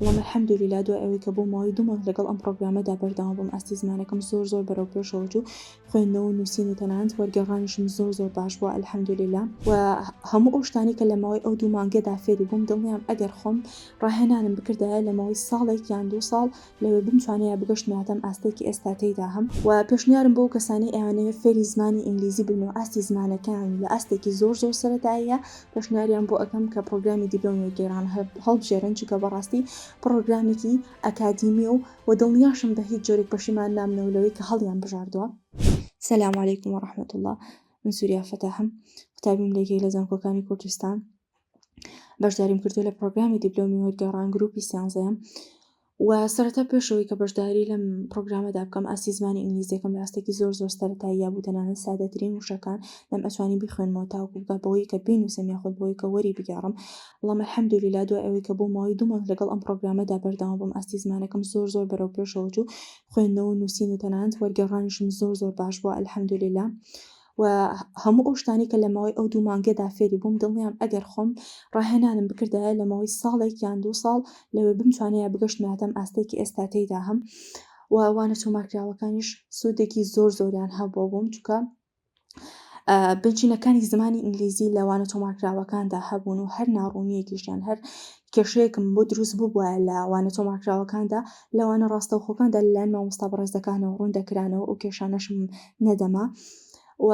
بەڵام الحمدللە دوای ئەوەی کە بۆ ماوەی دوو مانگ لەگەڵ ئەم پڕۆگرامەدا بەردەوام بووم ئاستی زمانەکەم زۆر زۆر بەرەو پێشەوە چوو خوێندنەوە و نووسین و تەنانەت وەرگێڕانیشم زۆر زۆر باش بووە الحمدللە و هەموو ئەو شتانەی کە لە ماوەی ئەو دوو مانگەدا فێری بووم دڵنیام ئەگەر خۆم ڕاهێنانم بکردایە لە ماوەی ساڵێک یان دوو ساڵ لەوێ بمتوانیایە بگەشتمایەتە ئەم ئاستەی کە ئێستا تێیدا هەم و پێشنیارم بۆ ئەو کەسانەی ئەیانەوێ فێری زمانی ئینگلیزی بن و ئاستی زمانەکەیان لە ئاستێکی زۆر زۆر سەرەتاییە پێشنیاریان بۆ ئەکەم کە پڕۆگرامی دیپلۆمی وەرگێڕان هەڵبژێرن چونکە بەڕاستی پڕۆگرامێکی ئەکادیمیە و وە دڵنیاشم بە هیچ جۆرێک پەشیمان نابنەوە لەوەی کە هەڵیان بژاردووە. سلام علیکم و رحمە اللە من سوریا فەتاحم قوتابیم لە یەکێک لە زانکۆکانی کوردستان بەشداریم کردووە لە پرۆگرامی دیپلۆمی وەرگێڕان گروپی سیانزەیەم و سەرەتا پێشەوەی کە بەشداری لەم پرۆگرامەدا بکەم ئاستی زمانی ئینگلیزیەکەم لە ئاستێکی زۆر زۆر سەرەتاییە بوو تەنانەت سادەترین وشەکان نەم ئەتوانی بیخوێنمەوە تاوەکو بگات بەوەی کە بینوسم یاخود بەوەی کە وەری بگێڕم بەڵام الحمدللە دوای ئەوەی کە بۆ ماوەی دوو مانگ لەگەڵ ئەم پرۆگرامەدا بەردەوام بووم ئاستی زمانەکەم زۆر زۆر بەرەو پێشەوە چوو خوێندنەوە و نووسین و تەنانەت وەرگێڕانیشم زۆر زۆر باش بووە الحمدللە و هەموو ئەو شتانەی کە لە ماوەی ئەو دوو مانگەدا فێری بووم دڵنیام ئەگەر خۆم ڕاهێنانم بکردایە لە ماوەی ساڵێک یان دوو ساڵ لەوێ بمتوانیایە بگەشتمایەتە ئەم ئاستەی کە ئێستا تێیدا هەم و وانە تۆمارکراوەکانیش سوودێکی زۆر زۆریان هەبووە بۆم چونکە بنچینەکانی زمانی ئینگلیزی لە وانە تۆمارکراوەکاندا هەبوون و هەر ناڕوونیەکیشیان هەر کێشەیەکم بۆ دروست ببوایە لە وانە تۆمارکراوەکاندا لە وانە ڕاستەوخۆکاندا لەلایەن مامۆستا بەڕێزەکانەوە ڕوون دەکرانەوە ئەو کێشانەشم نەدەما و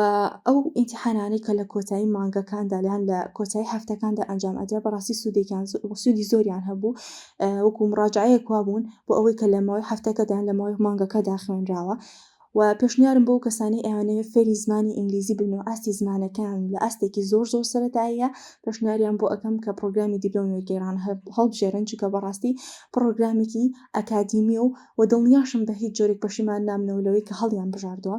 ئەو ئیمتیحانانەی کە لە کۆتایی مانگەکاندا یان لە کۆتایی هەفتەکاندا ئەنجام ئەدرا بەڕاستی سوودێکیان سوودی زۆریان هەبوو وەکو مڕاجعەیەک وابوون بۆ ئەوەی کە لە ماوەی هەفتەکەدا یان لە ماوەی مانگەکەدا خوێنراوە و پێشنیارم بۆ کەسانەی ئەیانەوێ فێری زمانی ئینگلیزی بن و ئاستی زمانەکەیان لە ئاستێکی زۆر زۆر سەرەتاییە پێشنیاریان بۆ ئەکەم کە پڕۆگرامی دیپلۆمی وەرگێڕان هەڵبژێرن چونکە بەڕاستی پڕۆگرامێکی ئەکادیمیە و وە دڵنیاشم بە هیچ جۆرێک پەشیمان نابنەوە لەوەی کە هەڵیان بژاردووە.